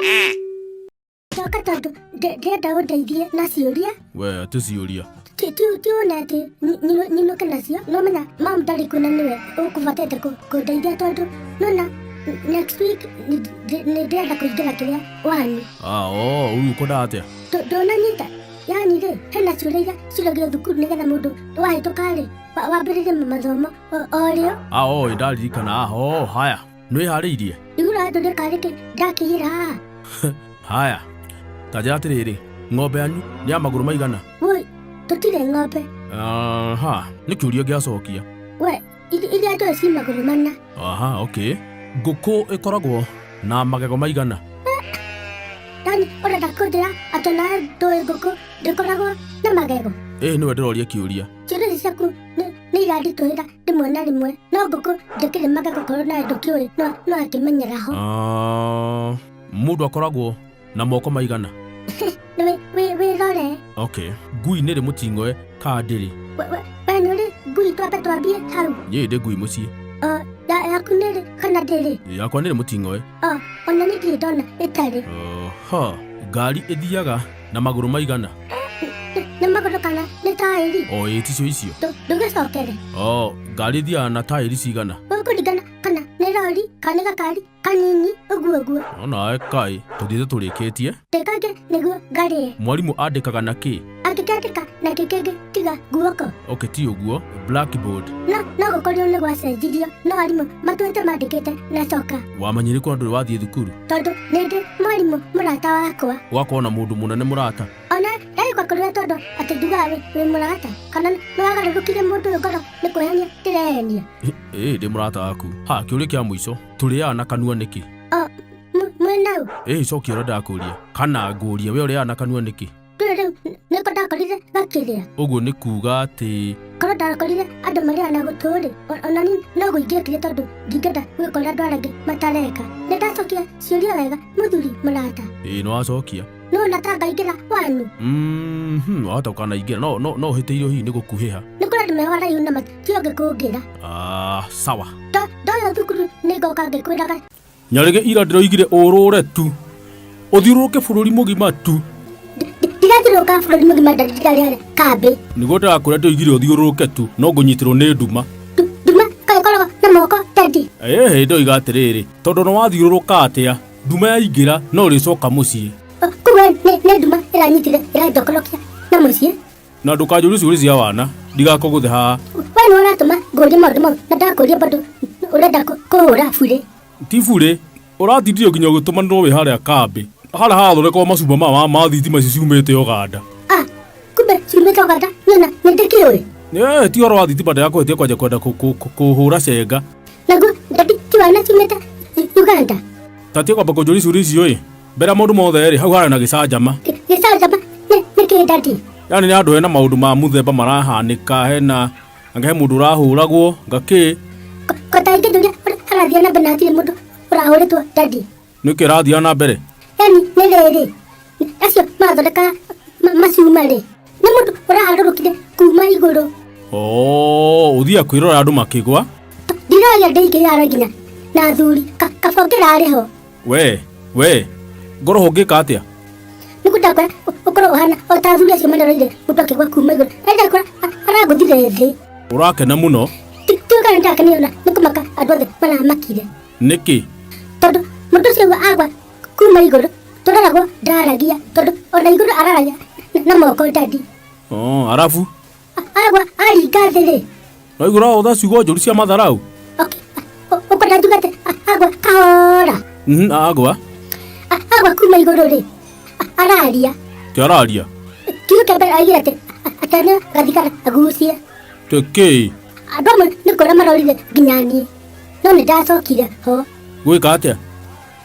Ndoka tondũ ndĩrenda ũndeithie na ciũria. We atĩ ciũria? Ti ũna atĩ nyinũke nacio. No menya mam ndarĩ kuo na nĩwe ũkũbatĩte kũndeithia tondũ nona next week nĩ ndĩrenda kũingĩra kĩrĩa wanyu. Ah, oh, rĩu ũkwendaga atĩa? Ndũnanyita. Yani rĩ, hena ciũria iria ciũragio thukuru nĩgetha mũndũ wahĩtũka rĩ, wambĩrĩrie mathomo o rĩo. Ah, oh, nĩndaririkana. Ah, oh, haya. Nĩwĩharĩirie? Rĩu ũranjũria karĩ kĩ ndakĩiyĩra haha? Haya, ta njĩra atĩrĩrĩ, ng'ombe yanyu nĩ ya magũrũ maigana? Woi, tũtirĩ ng'ombe. Aha, nĩ kĩũria ngĩacokia. We, iria njũĩ ci magũrũ mana. Aha, okay. Ngũkũ ĩkoragwo na magego maigana? Yani ũrenda kũnjĩra atĩ nawe ndũĩ ngũkũ ndĩkoragwo na magego? Ĩĩ nĩwe ndĩroria kĩũria. Ciũria ici ciaku nĩ iranditũhĩra rĩmwe na rĩmwe, no ngũkũ ndĩkĩrĩ magego korwo nawe ndũkĩũĩ no akĩmenyera ho. Ah, mũndũ akoragwo na moko maigana? Nĩ wĩrore. Okay. Ngui nĩrĩ mũting'oe kana ndĩrĩ? We nĩũrĩ ngui twambe twambie hau? Niĩ ndĩ ngui mũciĩ. O, yaku nĩrĩ kana ndĩrĩ? Yakwa nĩrĩ mũting'oe. O, ona niĩ ndirĩ ndona ĩtarĩ. Oho, ngari ĩthiaga na magũrũ maigana? Nĩ magũrũ kana nĩ taĩri? O, ĩĩ ticio icio. Ndũgĩcokere. O, ngari ĩthiaga na taĩri cigana? Gũkũringana kana nĩ rori kana nĩ gakari kanini ũguo ũguo. No nawe kaĩ tũthiĩte tũrĩkĩtie. Ndĩkange nĩguo ngarĩe. Mwarimũ andĩkaga na kĩ? Angĩkĩandĩka na kĩ kĩngĩ tiga guoko? Okay, ti ũguo. Blackboard. No no gũkorirwo nĩ gwacenjirio no arimũ matũĩte mandĩkĩte na coka. Wamenyire kũ na ndũrĩ wathiĩ thukuru? Tondũ nĩ ndĩ mwarimũ mũrata wakwa. Ũgakorwo na mũndũ mũnene mũrata? Ona ndagĩkwa kũrĩra tondũ atĩ njugaga wĩ mũrata kana nĩ wagarũrũkire mũndũ ũyũ ngoro nĩ kwĩhenia ndĩrehenia. Ĩĩ ndĩ mũrata waku. Ha, kĩũria kĩa mũico. Tũrĩaga na kanua nĩkĩ? O, mwĩnau. Ĩĩ cokia ũrĩa ndakũria. Kana ngũrie we ũrĩaga na kanua nĩkĩ? Ndũrĩ rĩu nĩko ndakorire gakĩrĩa. Ũguo nĩ kuga atĩ korwo ndakorire andũ marĩaga na gũtũ rĩ, ona niĩ no gũingĩkire tondũ ndingĩenda gwĩkora andũ arĩa angĩ matareka. Nĩ ndacokia ciũria wega mũthuri mũrata? Ĩĩ nĩ wacokia. No na ta ngaingĩra wanyu. Wahota ũkanaingĩra no no no ũhĩtĩirio hihi nĩ gũkuhĩha. Nĩ kũrĩ andũ meho haraihu na matiũngĩ kũngĩra. Ah, sawa. Ndoya thukuru nĩ ngoka ngĩkwĩraga. Nyarĩgĩ ira ndĩroigire ũrũre tu. Ũthiũrũrũke bũrũri mũgima tu. Ndirathiũrũrũka bũrũri mũgima ndarĩ kambĩ. Nĩguo ndĩrakwĩra ndĩroigire ũthiũrũrũke tu no ngũnyitĩrwo nĩ nduma. Nduma kaĩ ĩkoragwo na moko daddy? Ĩhĩ ndoiga atĩrĩrĩ, tondũ nĩ wathiũrũrũka atĩa, nduma yaingĩra no ũrĩcoka mũciĩ. Koguo nĩ nduma ĩranyitire ĩranjokorokia na mũciĩ. Na ndũkanjũrie ciũria cia wana, ndigakũgũthe haha. We nĩwe ũratũma ngũrie maũndũ mau na ndakũria bado ũrenda kũhũra burĩ. Ti burĩ, ũratindirio nginya ũgĩtũmanĩrwo wĩ harĩa kambĩ. Harĩa harathondekwo macuma maya ma thitima ici ciumĩte Ũganda. Ah, kumbe ciumĩte Ũganda niĩ ona nĩ ndĩkĩũĩ. Ĩĩ, ti ũhoro wa thitima ndĩrakũhĩtia kwanja kwenda kũhũra cenga. Naguo daddy ti wana ciumĩte Uganda. Ta tiga kwamba kũnjũria ciũria icio ĩ. Mbere ya maũndũ mothe rĩ, hau harĩ na gĩcanjama. Gĩcanjama nĩ kĩ daddy? Yaani nĩ handũ hena maũndũ ma mũthemba marahanĩka, hena anga he mũndũ ũrahũragwo, nga kĩ. Ko ta ingĩnjũria ũrĩa harathiĩ na mbere na hatirĩ mũndũ ũrahũrĩtwo daddy? Nĩkĩ ĩrathiaga na mbere? Yaani nĩ rĩrĩ, acio marathondeka macuma rĩ, nĩ mũndũ ũraharũrũkire kuma igũrũ. Oh, ũthiaga kwĩrora andũ makĩgwa? Ndiroria ndĩingĩra nginya na athuri, kaba ũngĩrarĩ ho. We, we, ngoro ũngĩka atĩa? Nĩguo ndakwĩra ũkorwo ũhana o ta athuri acio maroreire mũndũ akĩgwa kuma igũrũ. Na ndakwĩra aragũthire thĩ. Ũrakena mũno? Ti kana ndakenio ona nĩ kũmaka andũ othe maramakire. Nĩkĩ? Tondũ mũndũ ũcio agwa kuma igũrũ tũraragwo ndaragia tondũ ona igũrũ araragia na moko daddy. Oh, arabu? Agwa aringa thĩ rĩ. No igũrũ ũraũtha ciugo njũru cia matharau. Okay. Ũkwenda njuge atĩ agwa kahora. Agwa. Agwa kuma igũrũ rĩ araria. Ti araria. Kiugo kĩa mbere augire atĩ atane gathigara agucie. Tĩkĩ? Andũ amwe nĩ kũra marorire nginya niĩ. No nĩ ndacokire ho. Gwĩka atĩa?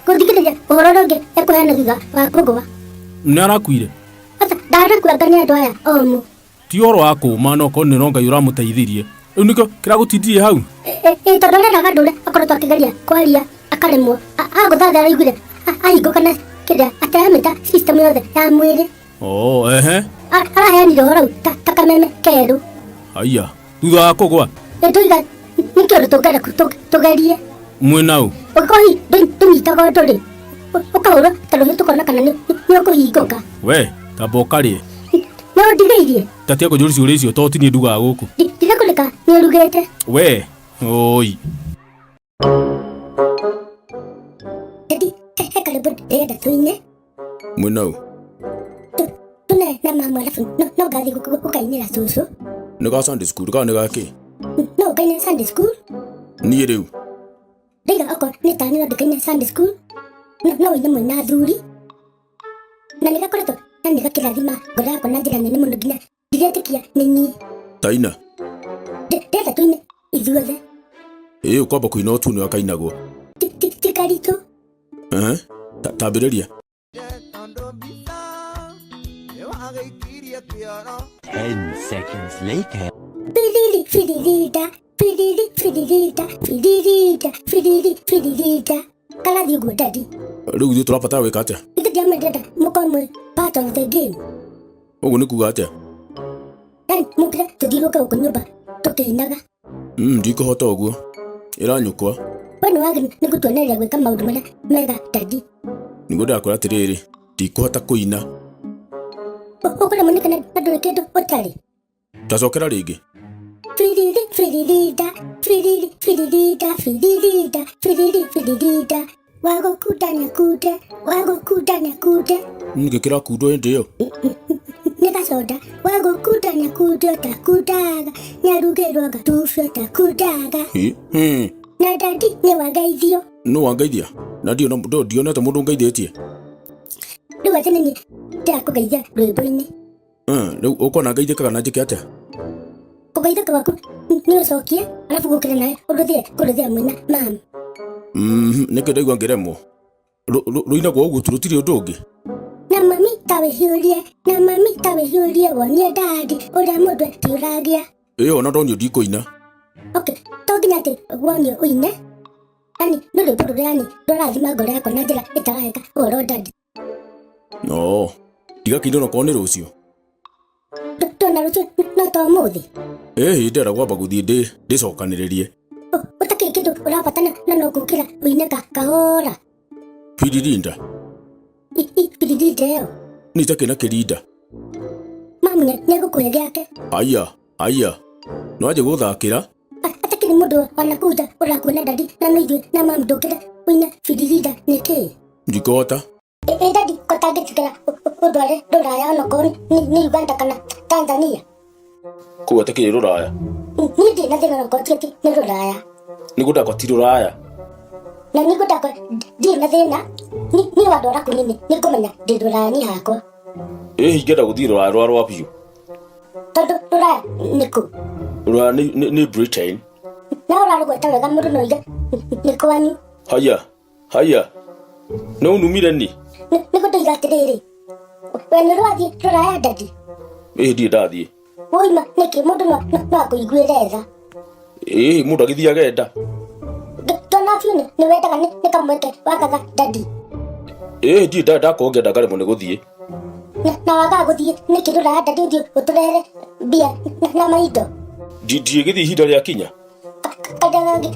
Gũthikĩrĩria ũhoro ũrĩa ũngĩ ekũheana thutha wa kũgwa. Nĩ arakuire? Aca, ndanakua nga nĩ andũ aya omũ. Ti ũhoro wa kũũma no korwo nĩ no Ngai ũramũteithirie. Rĩu nĩkĩo kĩragũtindirie hau? Ĩ tondũ areraga andũ ũrĩa akoretwo akĩgeria kwaria akaremwo. Agũtha thĩ araiguire ahingũka na kĩrĩa ateamĩta system yothe ya mwĩrĩ. Oh, ehe. Araheanire ũhoro ũyũ ta kameme kerũ. Haiya, thutha wa kũgwa? Ĩ ndoiga nĩ kĩũndũ tũngĩenda tũgerie. Mwĩ na ũ? Ũngĩkorwo hihi ndũnyitaga ũndũ rĩ, ũkahũrwo ta Karũhĩ tũkona kana nĩ ũkũhingũka. We tamba ũkarĩe. No ũndigĩirie. Tatia kũnjũria ciũria icio to ti niĩ ndugaga gũkũ. Ndirakũreka nĩ ũrugĩte. We oi. Daddy, he karwĩmbo ndĩrenda tũine. Mwĩnau. Tune na mama alafu no ngathiĩ gũkainĩra cũcũ. Nĩ ga Sunday school kana nĩ ga kĩ? No ũkaine Sunday school. Niĩ rĩu. Ndaiga okorwo nĩ tani no ndĩkaine Sunday school. No ũine mwĩna athuri. Na nĩ gakoretwo na nĩ gakĩrathima ngoro yakwa na njĩra nene mũno nginya ndiretĩkia nĩ niĩ. Taina. Ndĩrenda tũine ithuothe. Ĩĩ ũkwamba kũina o tu nĩ gakainagwo. Ti karitũ. Tambĩrĩria. 10 seconds later. Firiri firirita, firiri firirita, firirita, firiri firirita. Karathiĩ ũguo daddy. Rĩu ithuĩ tũrabatara gwĩka atĩa? Ithuĩ ndiramwendete mũkorwo mwĩ part of the game. Ũguo nĩ kuga atĩa? Yaani mũkĩre tũthiũrũrũke gũkũ nyũmba tũkĩinaga. Ndikũhota ũguo. Ĩra nyũkwa. We nĩ wagĩrĩirwo nĩ gũtuonereria gwĩka maũndũ marĩa mega daddy. Nĩguo ndĩrakwĩra atĩrĩrĩ, ndikũhota kũina. Ũkũremwo nĩ kana ndũrĩ kĩndũ ũtarĩ. Tacokera rĩngĩ. Firiri firirita, firiri firirita, firirita, firiri firirita. Wagũkunda nĩakunde, wagũkunda nĩakunde. Nĩkĩ kĩrakundwo hĩndĩ ĩyo? Nĩ gacoda. Wagũkunda nĩakunde ũtakundaga, nĩarugĩrwo gatubĩ ũtakundaga. Na daddy nĩ wangeithio. Nũ wangeithia? Na ndionete mũndũ ũngeithĩtie. Rĩu atĩ nĩ niĩ ndĩrakũgeithia rwĩmbo-inĩ. Rĩu ũkuona ngeithĩkaga na njĩke atĩa? Kũgeithĩka gwaku nĩ ũcokie alafu gũkĩre nawe ũrũthĩe kũrũthĩa mwĩna mam. Nĩkĩ ndaigua ngĩremwo? Rũinagwo ũguo tu rũtirĩ ũndũ ũngĩ. Na mami ta wĩhiũrie, na mami ta wĩhiũrie wonie daddy ũrĩa mũndũ etiũragia. Ĩyo ona ndonio ndikũina. Okay, to nginya atĩ wonio ũine. Yaani nĩ rwĩmbo rũrĩa yaani rũrathima ngoro yakwa na njĩra ĩtaraheka ũhoro daddy. No, ndigakĩina onokorwo nĩ rũciũ. Ndona rũciũ no to ũmũthĩ. Ĩĩ ndĩrenda kwamba gũthiĩ ndĩcokanĩrĩrie. Ũtakĩrĩ kĩndũ ũrabatana na no gũkĩra ũine kahora. Piririnda. Piririnda ĩyo. Nĩ itakĩrĩ na kĩrinda. Mamu nĩegũkũhe gĩake. Aya, aya. No anjie gũthakĩra. Atakĩrĩ mũndũ ona kũu nja ũrakuona daddy na nĩ ithuĩ na mamu ndũkĩre ũine piririnda nĩkĩ? Ndikũhota. Ĩ daddy ko tangĩtigĩra ũndware rũraya onokorwo nĩ Uganda kana Tanzania. Kũu atakĩrĩ rũraya. Niĩ ndirĩ na thĩna onokorwo ti atĩ nĩ rũraya. Nĩguo ndakwa ti rũraya. Na nĩguo ndakwa ndirĩ na thĩna. Niĩ wandwara kũu nĩngũmenya ndĩ rũraya niĩ hakwa. Ĩ ingĩenda gũthiĩ rũraya rwa rwa biũ. Tondũ rũraya nĩ kũ? Rũraya nĩ Britain. Na ũrarũgweta wega mũndũ no oige nĩ kwanyu. Haya, haya. Nĩ ũnumire ni? Nĩguo ndoiga atĩrĩrĩ. We nĩ ũrathiĩ rũraya daddy? Ĩ ndirĩ ndathiĩ. Woima nĩkĩ mũndũ no akũiguĩre tha? Ĩ mũndũ agĩthiĩ agenda. Ndona biũ nĩ wendaga nĩ kamweke wagaga daddy. Ĩ ndirĩ ndakorwo ngĩenda ngaremwo nĩ gũthiĩ. Na wagaga gũthiĩ nĩkĩ rũraya daddy ũthiĩ ũtũrehere mbia na maindo? Ndigĩthiĩ ihinda rĩakinya.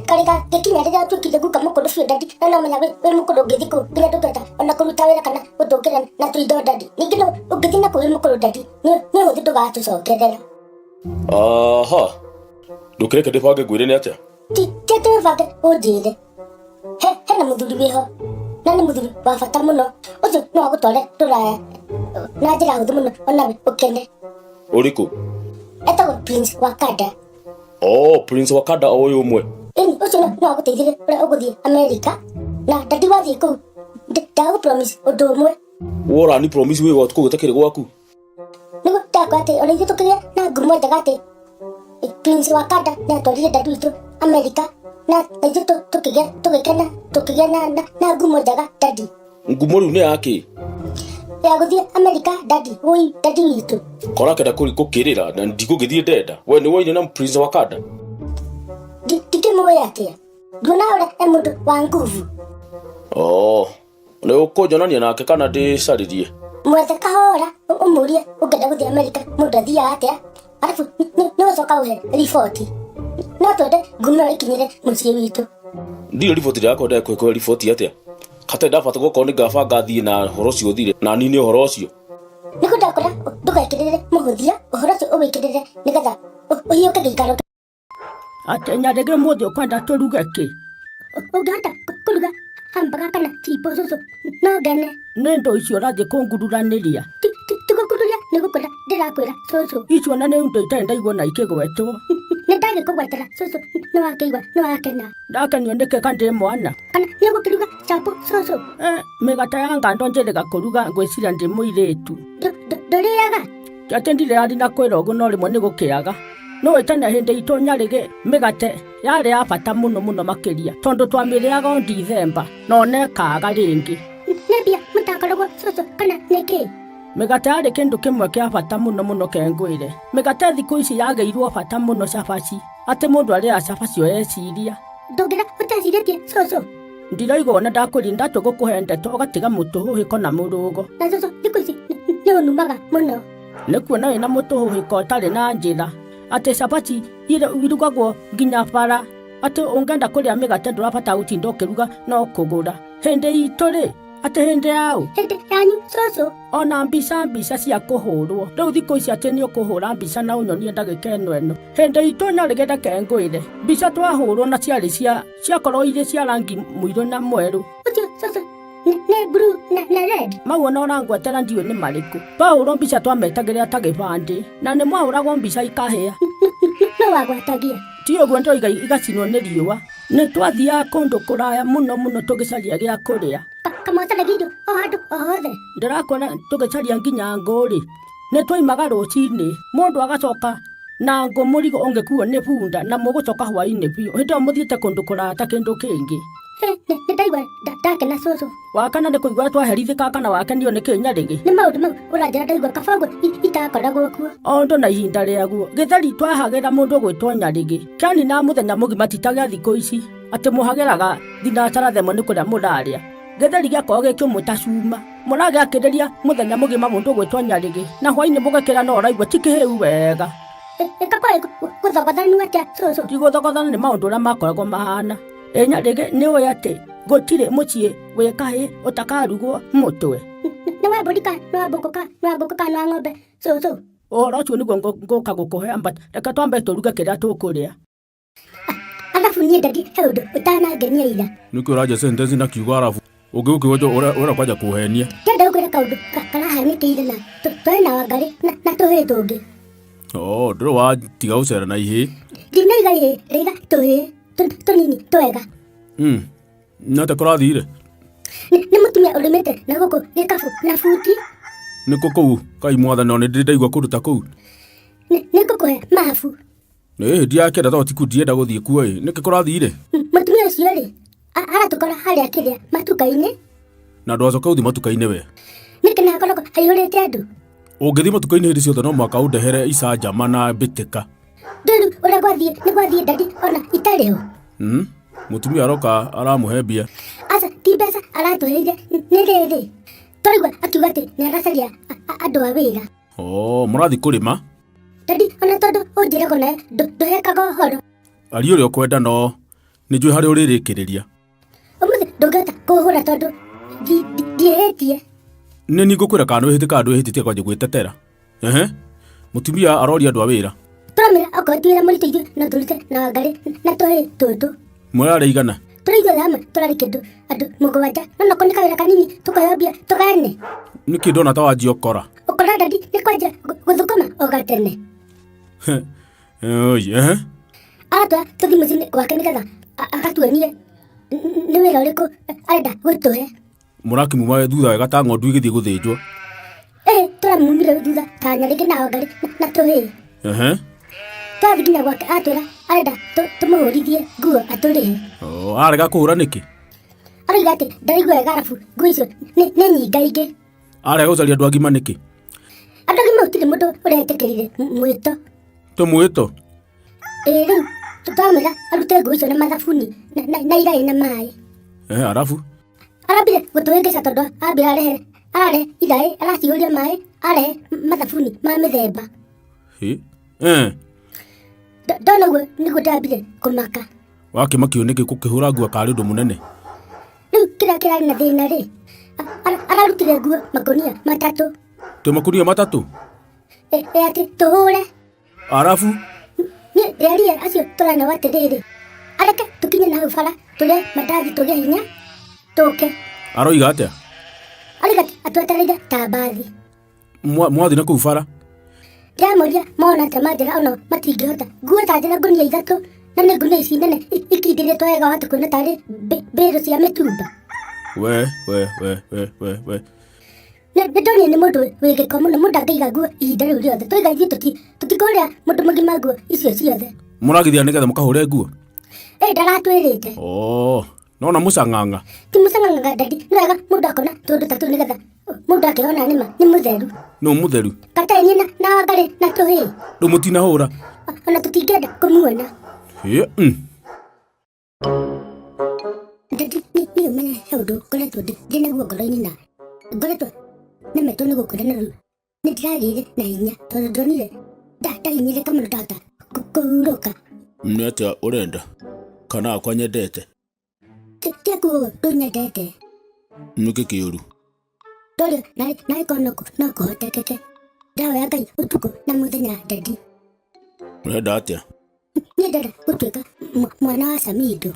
Karĩ gagĩkinya rĩrĩa ũtuĩkire guka mũkũrũ biũ daddy, na no menya wĩ mũkũrũ ũngĩthiĩ kũu nginya ndũngĩhota ona kũruta wĩra kana gũtũngĩra na tũindo daddy. Ningĩ no ũngĩthiĩ na kũu wĩ mũkũrũ daddy, nĩ ũgũthiĩ ndũgatũcokerera. Aha. Ndũkĩreke ndĩbange ngwĩre nĩ atĩa? Ti atĩ wĩbange ũnjĩre. Hena mũthuri wĩho na nĩ mũthuri wa bata mũno. Ũcio no agũtware rũraya na njĩra hũthũ mũno onawe ũkene. Ũrĩkũ? Etagwo Prince Wakanda. Oh, Prince Wakanda o ũyũ ũmwe. Ĩni, ũcio no agũteithĩrĩrie ũrĩa ũgũthiĩ America. Na daddy wathiĩ kũu ndagũ promise ũndũ ũmwe. Wora ni promise wĩ gwaku kũu gũtakĩrĩ gwaku? Nĩguo ndakwa atĩ ona ithuĩ tũkĩgĩa na ngumo njega atĩ Prince Wakanda nĩ atwarire daddy witũ America na ithuĩ tũgĩkena tũkĩgĩa na ngumo njega daddy. Ngumo rĩu nĩ yakĩ? Ya gũthiĩ America daddy, woi daddy witũ. Kora kenda gũkĩrĩra na ndigũgĩthiĩ ndenda. We nĩ woine na Prince Wakanda? Ndikĩmũĩ atĩa? Nduona ũrĩa e mũndũ wa nguvu. Oh, nĩ ũkũnjonania nake kana ndĩcarĩrie? Mwethe kahora ũmũrie ũngĩenda gũthiĩ America mũndũ athiaga atĩa? Alafu nĩ ũcoka ũhe riboti. No twende ngumo ĩyo ĩkinyĩre mũciĩ witũ. Ndirĩ riboti ndĩrakwenda kũhe riboti atĩa? Hatarĩ ndabata gũkorwo nĩ ngabanga thiĩ na ũhoro ũcio ũthire na nine ũhoro ũcio. Nĩguo ndakwĩra ndũgekĩrĩre mũhũthia ũhoro ũcio ũwĩkĩrĩre nĩgetha ũhiũke gĩikaro. Atĩ Nyarĩgĩ ũmũthĩ ũkwenda tũruge kĩ? Ũngĩhota kũruga hamburger kana chipo cũcũ no ngene. Nĩ indo icio ũrathiĩ kũngururanĩria. Ti gũkururia nĩ gũkwĩra ndĩrakwĩra cũcũ. Icio ona nĩ indo itarĩ ndaigua ona ikĩgwetwo. Nĩ ndagĩkũgwetera cũcũ nĩ wakĩigua nĩ wakena. Ndakenio nĩkĩ ka ndĩ mwana? Kana nĩ ũgũkĩruga chapo cũcũ? Eh, mĩgate ya ngando njĩrĩga kũruga ngwĩciria ndĩ mũirĩtu. Ndũrĩaga? Ti atĩ ndirĩ na kwĩra ũguo no rĩmwe nĩ gũkĩaga. Nĩ ũĩ tene hĩndĩ itũ Nyarĩgĩ mĩgate yarĩ ya bata mũno mũno makĩria tondũ twamĩrĩaga o Ndithemba na ona ĩkaaga rĩngĩ. Nĩ mbia mũtakoragwo cũcũ kana nĩ kĩĩ? Mĩgate yarĩ kĩndũ kĩmwe kĩa bata mũno mũno ke ngwĩre. Mĩgate thikũ ici yagĩirwo bata mũno cabaci atĩ mũndũ arĩaga cabaci o eciria. Ndũngĩra ũtecirĩtie cũcũ. Ndiraigua ona ndakwĩrire ndatua gũkũhe ndeto ũgatiga mũtũhũhĩko na mũrũgo. Na cũcũ thikũ ici nĩ ũnumaga mũno. Nĩ kuona wĩna mũtũhũhĩko ũtarĩ na njĩra atĩ cabaci irugagwo nginya bara atĩ ũngĩenda kũrĩa mĩgate ndũrabatara gũtinda ũkĩruga no kũgũra. Hĩndĩ itũ rĩ atĩ hĩndĩ yaũ? Hĩndĩ yanyu cũcũ. Ona mbica mbica cia kũhũrwo rĩu thikũ ici atĩ nĩ ũkũhũra mbica na ũnyonie ndagĩka ĩno ĩno. Hĩndĩ itũ Nyarĩgĩ reke ngwĩre mbica twahũrwo na ciarĩ cia ciakorwo irĩ cia rangi mũirũ na mwerũ. Ũcio cũcũ nĩ blue na red. Mau ona ũrangwetera ndiũĩ nĩ marĩkũ. Twahũrwo mbica twametagĩrĩra ta gĩbandĩ na nĩ mwahũragwo mbica ikahĩa. No wagwatagia. Ti ũguo ndĩroiga igacinwo nĩ riũa. Nĩ twathiaga kũndũ kũraya mũno mũno tũgĩcaria gĩa kũrĩa. Kamwacaragia irio o handũ o hothe. Ndĩrakwĩra tũgĩcaria nginya ngũ rĩ nĩ twaimaga rũcinĩ mũndũ agacoka na ngũ mũrigo ũngĩkuo nĩ bunda na mũgũcoka hwainĩ biũ hĩndĩ ĩyo mũthiĩte kũndũ kũraya ta kĩndũ kĩngĩ. Nĩ ndaigua ndakena cũcũ. Wakana nĩ kũigua twaherithĩkaga kana wakenio nĩ kĩ Nyarĩgĩ? Nĩ maũndũ mau ũranjĩra ndaigua kaba ũguo itakoragwo kuo. O ũndũ na ihinda rĩaguo. Gĩtheri twahagĩra mũndũ ũgwĩtwo Nyarĩgĩ. Kĩanina mũthenya mũgima ti ta gĩa thikũ ici atĩ mũhagĩraga thinacara themwe nĩ kũrĩa mũrarĩa. Gĩtheri gĩakoragwo gĩ kĩũmũ ta cuma. Mũragĩakĩrĩria mũthenya mũgima mũndũ ũgwĩtwo Nyarĩgĩ na hwainĩ mũgekĩra no ũraigua ti kĩhĩu wega. Ĩka kwarĩ gũthogothanu atĩa cũcũ? Ti gũthogothana nĩ maũndũ ũrĩa makoragwo mahana. Ĩ Nyarĩgĩ nĩ ũĩ atĩ gũtirĩ mũciĩ wĩ kahĩĩ ũtakarugwo mũtwe? Nĩ wa mbũri ka nĩ wa mbũkũ ka nĩ wa ngũkũ ka nĩ wa ng'ombe cũcũ? Ũhoro ũcio nĩguo ngũka gũkũhe but reke twambe tũruge kĩrĩa tũkũrĩa. Arabu niĩ ndadi he ũndũ ũtanangenia ira. Nĩkĩ ũranja sentence na kiugo arabu ũngĩgũkĩgwanja ũrenda kwanja kũhenia. Ndĩrenda gũkwĩra kaũndũ karahanĩkĩire na twarĩ na Wangarĩ na tũhĩĩ tũngĩ. Oh, ndũrĩ watiga gũcera na ihĩĩ. Ndinaiga ihĩĩ, ndaiga tũhĩĩ tũnini twega. Na atĩa kũrathire? Nĩ mũtumia ũrĩmĩte na gũkũ gĩkabũ na buti. Nĩ kũ kũu? Kai mwathani ona nĩ ndaigua kũndũ ta kũu. Nĩ ngũkũhe mabu. Ĩ ndiakĩenda tondũ ti kũu ndienda gũthiĩ kuo ĩ. Nĩkĩ kũrathire? Mũtumia ũcio rĩ, aratũkora harĩa kĩrĩa matuka-inĩ. Na ndwacoka gũthiĩ matuka-inĩ we? Nĩkĩ na hakoragwo haihũrĩte andũ? Ũngĩthiĩ matuka-inĩ hĩndĩ ciothe no mũhaka ũndehere icanjama na mbĩtĩka. Ndũĩ rĩu ũrĩa gwathiĩ nĩ gwathiĩ ndadi ona itarĩ ho. Mũtumia aroka aramũhe mbia. Aca ti mbeca aratũheire nĩ rĩrĩ. Twaigua akiuga atĩ nĩ aracaria andũ a wĩra. Oh, mũrathiĩ kũrĩma? Ndadi ona tondũ ũnjĩraga onawe ndũhekaga ũhoro. Aria ũrĩa ũkwenda no nĩ njũĩ harĩa ũrĩrĩkĩrĩria. Ũmũthĩ ndũngĩhota kũhũra tondũ ndiĩhĩtie. Nĩ niĩ ngũkwĩra kana nĩ wĩhĩtie kana ndwĩhĩtie kwanja gwĩtetera. Ehe. Mũtumia aroria andũ a wĩra. Tũramwĩra okorwo ti wĩra mũritũ ithuĩ no tũrute na Wangarĩ na tũhĩĩ tũtũ. Mũrarĩ igana? Tũrĩ ithuothe hamwe tũrarĩ kĩndũ andũ mũgwanja no noko nĩ kawĩra kanini tũkaheo mbia tũgayane. Nĩkĩ ndona ta wanjia ũkora? Ũkora ndadi nĩ kwanjia gũthũkũma o gatene. Oi, ehe. Aratwara tũthiĩ mũciĩ gwake nĩgetha agatuonie nĩ wĩra ũrĩkũ arenda gũtũhe. Mũrakĩmuma thutha wega ta ng'ondu igĩthiĩ gũthĩnjwo. Ĩ, tũramumire thutha ta Nyarĩngĩ na Wangarĩ na tũhĩĩ. Ehe. Twathiĩ nginya gwake atwĩra arenda tũmũhũrithie nguo atũrĩhe. Oh, arega kũhũra nĩkĩ? Aroiga atĩ ndaraigua wega arabu nguo icio nĩ nyingaingĩ. Arega gũcaria andũ agima nĩkĩ? Andũ agima gũtirĩ mũndũ ũretĩkĩrire mwĩto. Tũmwĩto? Ĩ rĩu twamwĩra arute nguo icio na mathabuni na iraĩ na maĩ. Ehe, arabu? Arambire gũtũhĩngĩca tondũ ambire arehe ararehe iraĩ aracihũria maĩ arehe mathabuni ma mĩthemba. Hĩ? Eh. Ndona ũguo nĩguo ndambire kũmaka. Wakĩmakio nĩkĩ gũkĩhũra nguo karĩ ũndũ mũnene? Rĩu Rĩu kĩrĩa kĩrarĩ na thĩna rĩ, ararutire nguo makonia matatũ. Twĩ makunia matatũ? Ĩ atĩ tũhũre. Arabu? Niĩ ndĩrerire acio tũrarĩ nao atĩrĩrĩ, areke tũkinye na hau bara tũrĩe mandathi tũgĩe hinya tũke. Aroiga atĩa? Aroiga atĩ atwetereire ta mbathi. Mwathiĩ na kũu bara? Ndĩramũria mona atĩa manjĩra ona matingĩhota. Nguo ta njĩra ngũnia ithatũ na nĩ ngũnia ici nene ikindĩrĩtwo wega wahota kuona tarĩ mbĩrũ cia mĩtumba. We we we we we we. Nĩ ndonire nĩ mũndũ wĩ gĩko mũno, mũndũ angĩiga nguo ihinda rĩu rĩothe. Twaiga ithuĩ tũtikũrĩa mũndũ mũgima nguo icio ciothe. Mũragĩthia nĩgetha mũkahũre nguo? Ĩ ndaratwĩrĩte. Oh, nona mũcang'ang'a. Ti mũcang'ang'a daddy, nĩ wega mũndũ akona tũndũ ta tũu nĩgetha mũndũ akĩona nĩma nĩ mũtheru. Nũ mũtheru? Gatarĩ nyina na Wangarĩ na tũhĩĩ. Rĩu mũtinahũra? Ona tũtingĩenda kũmuona. Ĩ, mm. Daddy, niĩ ũmenye he ũndũ ngoretwo ndĩ naguo ngoro-inĩ na ngoretwo nemetwo nĩ gũkwĩra na rĩu nĩ ndĩragĩire na hinya tondũ ndonire ndahinyĩrĩka mũno ndahota kũhurũka. Nĩ atĩa ũrenda? Kana akwa nyendete? Ti aku ndũnyendete. Nĩkĩ kĩũru? Ndorio naĩ korwo no kũhotekeke. Ndahoya Ngai ũtukũ na mũthenya daddy. Ũrenda atĩa? Niĩ ndĩrenda gũtuĩka mwana wa Samido.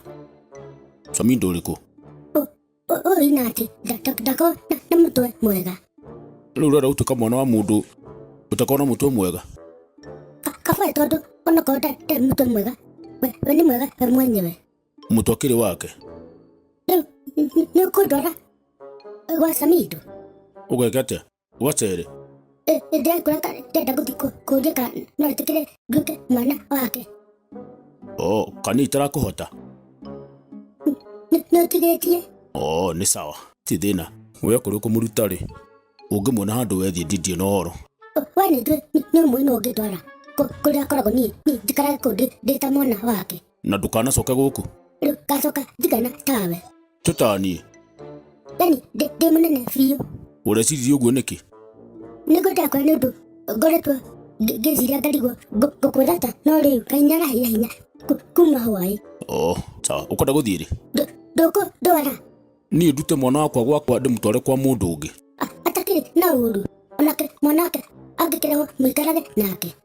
Samido ũrĩkũ? Ũyũ ina atĩ ndakorwo na mũtwe mwega. Rĩu ũrenda gũtuĩka mwana wa mũndũ ũtakorwo na mũtwe mwega? Kaba tondũ onakorwo ndarĩ mũtwe mwega, we nĩ mwega we mwenyewe. Mũtwe akĩrĩ wake? Rĩu nĩ ũkũndwara gwa Samido? Ũgeka atĩa? Ũgacere? Ndĩrakũra ndĩrenda gũthiĩ kũũria kana no etĩkĩre nduĩke mwana wake. Oh, kana itarakũhota? Nĩ ũtigĩtie? Oh, nĩ sawa, ti thĩna. We okorwo ũkũmũruta rĩ, ũngĩmuona handũ wethiĩ ndindiĩ na ũhoro. We nĩ njũĩ nĩ ũmũĩ nũ ũngĩndwara kũrĩa akoragwo niĩ njikarage kũu ndĩ ta mwana wake. Na ndũkanacoke gũkũ? Rĩu ngacoka njigana tawe. Tũtaniĩ? Yani ndĩ mũnene biũ. Ũreciririe ũguo nĩkĩ? Nĩguo ndakora nĩ ũndũ ngoretwo ngĩciria ngarigwo ngũkwĩra ta no rĩu Ngai nĩaraheire hinya kuma hwaĩ. Oh, sawa, ũkwenda gũthiĩ rĩ? Ndũkũndwara. Niĩ ndute mwana wakwa gwakwa ndĩmũtware kwa mũndũ ũngĩ. Atakĩrĩ na ũru, onake mwana wake angĩkĩrehwo mũikarage nake.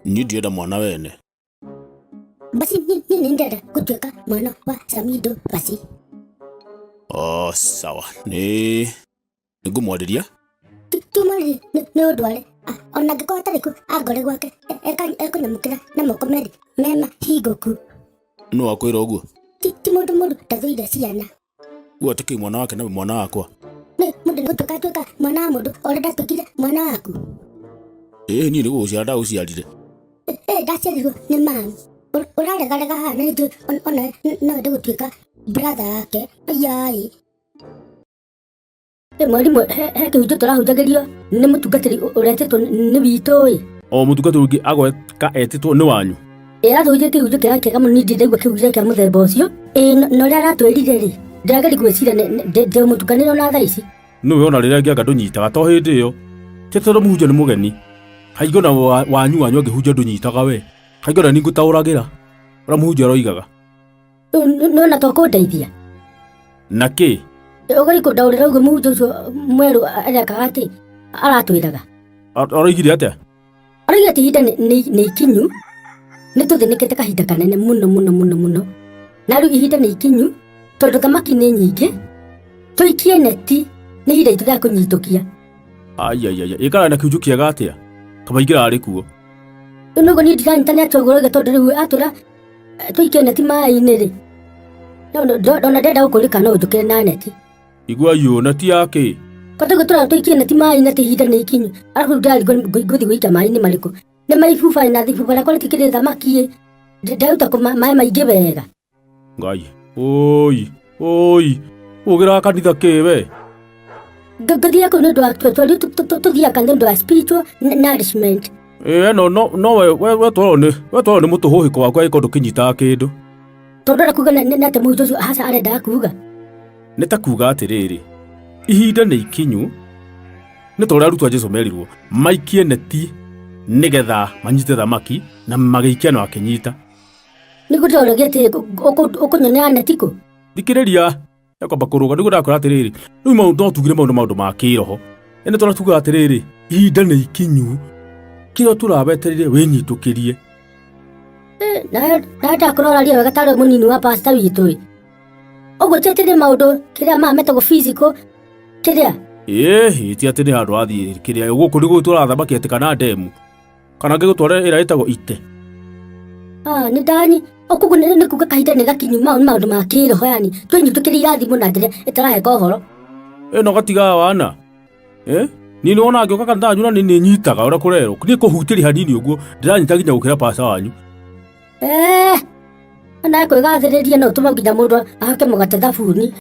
Niĩ ndienda mwana wene. Basi niĩ nĩ ndĩrenda gũtuĩka mwana wa Samido basi. Oh, sawa, nĩ ngũmwarĩria. Tumwarĩrie nĩ ũndware. Ona angĩkorwo atarĩ kuo angore gwake ekũnyamũkĩra na moko merĩ mema hingũku. Nũ wakwĩra ũguo? Ti mũndũ mũru ndathũire ciana. Uga atĩ mwana wake na mwana wakwa. Nĩ mũndũ nĩ gũtuĩka atuĩka mwana wa mũndũ o ũrĩa ndatuĩkire mwana waku. Ĩĩ niĩ nĩ gũgũciara ndagũciarire. Ĩĩ ndaciarirwo nĩ mami. Ũraregarega haha na nĩnjũĩ ona no wende gũtuĩka brother yake. Aiyaĩ. Mwarimũ, he kĩhunjio tũrahunjagĩrio nĩ mũtungatĩri ũretĩtwo nĩ witũ ĩ. O mũtungatĩri ũngĩ agoka etĩtwo nĩ wanyu? Ĩ aratũhunjĩria kĩhunjio kĩrĩa kĩega mũno, niĩ ndirĩ ndaigua kĩhunjio kĩa mũthemba ũcio. Ĩ na ũrĩa aratwĩrire rĩ, ndĩrageria gwĩciria ndĩ mũtukanĩre ona thaa ici. Nĩwe ona rĩrĩa ngĩanga ndũnyitaga to hĩndĩ ĩyo. Ti tondũ mũhunjia nĩ mũgeni. Kaingĩ ona wanyu wanyu angĩhunjia ndũnyitaga we. Kaingĩ ona ningũtaũragĩra ũrĩa mũhunjia aroigaga. Nĩwona to kũndeithia? Na kĩ? Ũgerie kũndaũrĩra ũguo mũhunjia ũcio mwerũ arekaga atĩ aratwĩraga. Aroigire atĩa? Aroigire atĩ ihinda nĩ ikinyu, nĩ tũthĩnĩkĩte kahinda kanene mũno mũno mũno mũno. Na rĩu ihinda nĩ ikinyu tondũ thamaki nĩ nyingĩ, tũikie neti nĩ ihinda itũ rĩa kũnyitũkia. Ai ai ai, ĩkara na kĩhunjio kĩega atĩa? Kaba ingĩrarĩ kuo. Rĩu nĩguo niĩ ndiranyita nĩ atĩa ũguo ũroiga tondũ rĩu atwĩra tũikie neti maĩ-inĩ rĩ. Ndona ndĩrenda gũkũrĩka no ũnjũkĩre na neti. Igua yũ, neti ya kĩ? Kwa tondũ tũrona tũikie neti maĩ-inĩ atĩ ihinda nĩ ikinyu. Arabu rĩu ndĩrarigwo ngũthiĩ gũikia maĩ-inĩ marĩkũ. Nĩ maibuba na ibuba rĩakwa rĩtikĩrĩ thamaki ĩ. Ndaruta kũ maĩ maingĩ wega. Ngai, oi, oi, ũgĩraga kanitha kĩ we? Ngĩthiaga kũu nĩ ũndũ wa tũthiaga kanitha nĩ ũndũ wa spiritual nourishment. Ĩ, no, no, no, we, we, we twarwo nĩ, we twarwo nĩ mũtũhũhĩko waku angĩkorwo ndũkĩnyitaga kĩndũ. Tondũ arenda kuga nĩ atĩ mũhunjia ũcio haca arendaga kuga. Nĩ ta kuga atĩrĩrĩ, ihinda nĩ ikinyu, nĩ ta ũrĩa arutwo a Jesu merirwo, maikie neti nĩgetha manyite thamaki, na magĩikia na akĩnyita. Nĩguo ndĩroragia atĩrĩ, ũkũnyonera neti kũ? Thikĩrĩria. Ekwamba kũrũga nĩguo ndakwĩra atĩrĩrĩ, rĩu maũndũ no tugire maũndũ maũndũ ma kĩroho. Ĩno tũrĩa tugaga atĩrĩrĩ, ihinda nĩ ikinyu, kĩrĩa tũrawetereire wĩnyitũkĩrie. Nawe ndakorwo ũraria wega tarĩ mũnini wa pastor witũ ĩ. Ũguo ti atĩ nĩ maũndũ kĩrĩa maya metagwo physical kĩrĩa Ĩhĩ, ti atĩ nĩ handũ wathiĩ kĩrĩa gũkũ nĩ gũtwara thamaki atĩ kana ndemu. Kana ngĩgũtwara ĩrĩa ĩtagwo ite. Ah, nĩ ndanyi koguo nĩ kuga kahinda nĩ gakinyu mau nĩ maũndũ ma kĩroho yani twĩnyitũkĩrie irathimo na njĩra ĩtaraheka ũhoro. Ĩno gatigaga wana. Eh? Niĩ nĩ wona ngĩũka kanitha wanyu na nĩ nĩ nyitaga ũrĩa kũrerwo. Niĩ kũhutĩria hanini ũguo ndĩranyita nginya gũkĩra pasta wanyu. Eh, ona kwĩgathĩrĩria no ũtũme nginya mũndũ ahake mũgate thabuni.